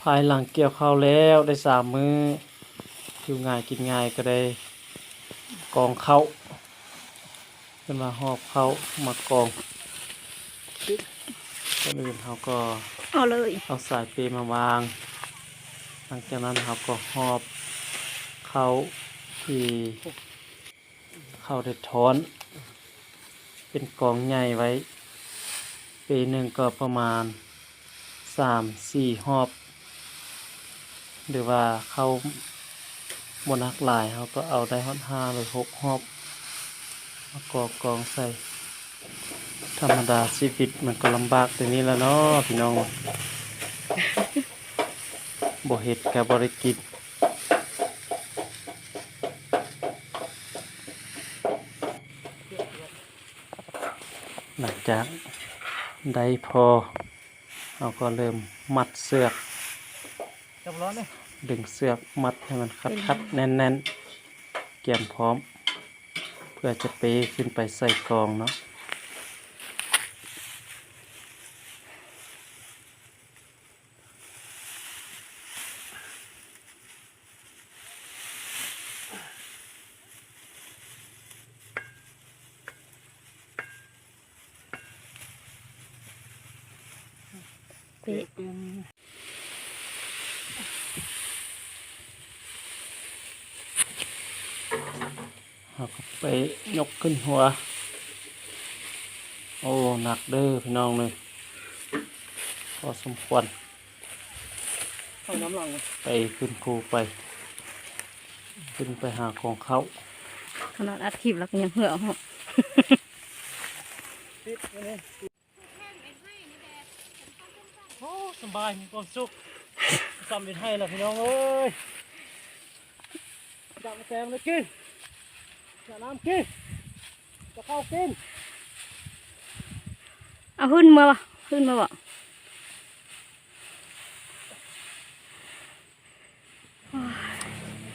ພາຍຫຼັງກ່ຽວເຂົ້າແລ້ວໄດ້ສາມມື້ ຢູ່ງ່າຍກິນງ່າຍກໍໄດ້ກອງເຂົ້າ ເພິ່ນວ່າຫອບເຂົ້າມາກອງ. ກ່ອນອື່ນເຮົາກໍເອົາເລີຍ ເອົາສາຍເປມາວາງ ຫຼັງຈາກນັ້ນເຮົາກໍຫອບເຂົ້າທີ່ ເຂົ້າໄດ້ທ້ອນເປັນກອງໃຫຍ່ໄວ້ ເປໜຶ່ງກໍປະມານສາມສີ່ຮອບ ຫຼືວ່າເຂົ້າບໍ່ໜັກຫຼາຍ ເຮົາກໍເອົາໄດ້ຮອດຫ້າຫຼືຫົກຮອບ ມາກອງໆໃສ່. ທຳມະດາຊີວິດມັນກໍລຳບາກແຕ່ນີ້ລະເນາະພີ່ນ້ອງ ບໍ່ເຮັດກໍບໍ່ໄດ້ກິນ. ຫຼັງຈາກໄດ້ພໍ ເຮົາກໍເລີ່ມມັດເຊືອກ ດຶງເຊືອກມັດໃຫ້ມັນຄັດໆແໜ້ນໆ ກຽມພ້ອມ ເພື່ອຈະເປຂຶ້ນໄປໃສ່ກອງເນາະ. ເຮົາກໍໄປຍົກຂຶ້ນຫົວ. ໂອ້ ໜັກເດີພີ່ນ້ອງເອີຍ ພໍສົມຄວນ. ເອົານ້ຳຫຼັງໄປຂຶ້ນພູໄປ ຂຶ້ນໄປຫາກອງເຂົ້າ. ຂະໜາດອັດຄລິບແລ້ວກໍຍັງເຫື່ອອອກ. ໂອ້ ສະບາຍ ມີຄວາມສຸກ ຊ່ຳເຮັດໄຮ່ລະພີ່ນ້ອງເອີຍ. ຈະມາແຕງເລີຍກິນ ຈະນ້ຳກິນ ຈະເຂົ້າກິນ. ເອົາຫຶ້ນເມືອບໍ່? ຫຶ້ນເມືອບໍ່?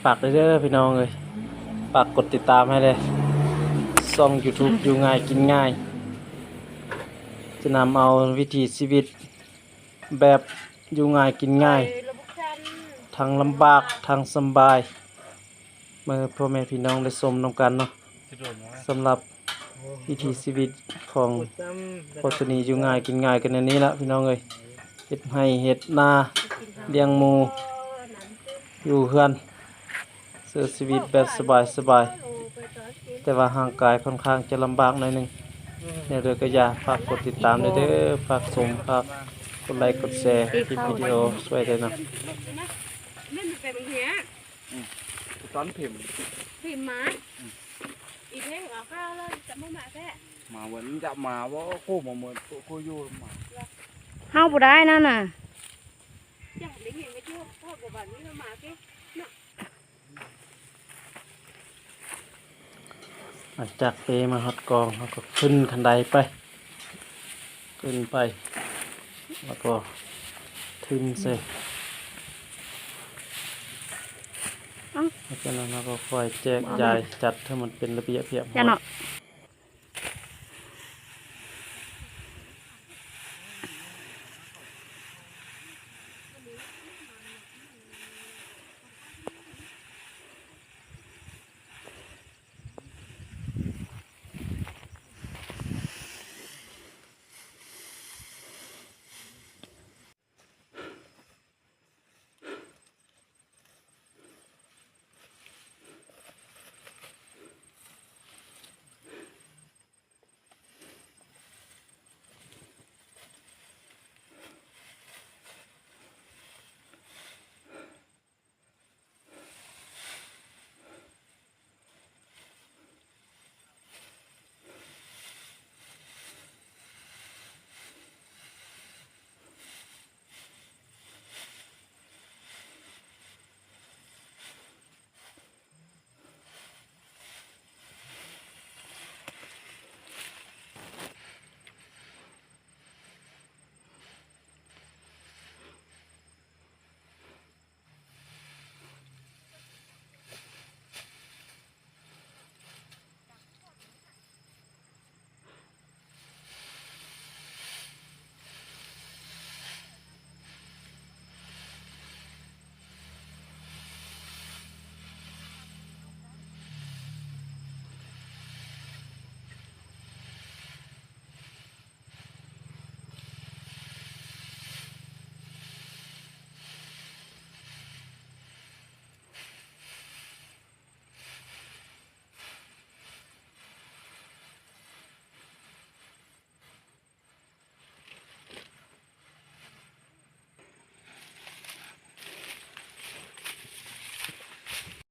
ຝາກເດີພີ່ນ້ອງເອີຍ ຝາກກົດຕິດຕາມໃຫ້ແດ່ ຊ່ອງຢູທູບຢູ່ງ່າຍກິນງ່າຍ ຈະນຳເອົາວິຖີຊີວິດແບບຢູ່ງ່າຍກິນງ່າຍ ທັງລຳບາກທັງສຳບາຍ ມາໃຫ້ພໍ່ແມ່ພີ່ນ້ອງໄດ້ຊົມນຳກັນເນາະ. ສຳລັບວິຖີຊີວິດຂອງພໍ່ໂຕນີ້ ຢູ່ງ່າຍກິນງ່າຍກັນແນວນີ້ລະພີ່ນ້ອງເອີຍ ເຮັດໄຮ່ເຮັດນາ ລ້ຽງໝູ ຢູ່ເຮືອນ ໃຊ້ຊີວິດແບບສະບາຍໆ ແຕ່ວ່າຮ່າງກາຍຄ່ອນຂ້າງຈະລຳບາກໜ້ອຍໜຶ່ງ. ແນວໃດກໍຢ່າ ຝາກກົດຕິດຕາມແດ່ເດີ ຝາກຊົມ ຝາກກົດໄລກົດແຊ ຄລິບວິດີໂອຊ່ວຍໄດ້ນຳ. ຕອນພິມ ພິມມາ ອີເພງເອົາຂ້າວແລ້ວຈະມາມາແທ້ ມາເວີນຈະມາບໍ່? ໂຄມາເມີນໂຄຢູ່ມາ ເຮົາບໍ່ໄດ້ນັ້ນນະ. ຫຼັງຈາກເປມາຮອດກອງ ເຮົາກໍຂຶ້ນຄັນໄດໄປ ຂຶ້ນໄປ ແລ້ວກໍຖິ້ມໃສ່ ເອົ້າ ຫຼັງຈາກນັ້ນເຮົາກໍຄ່ອຍແຈກຢາຍຈັດໃຫ້ມັນເປັນລະບຽບຮຽບຮ້ອຍ.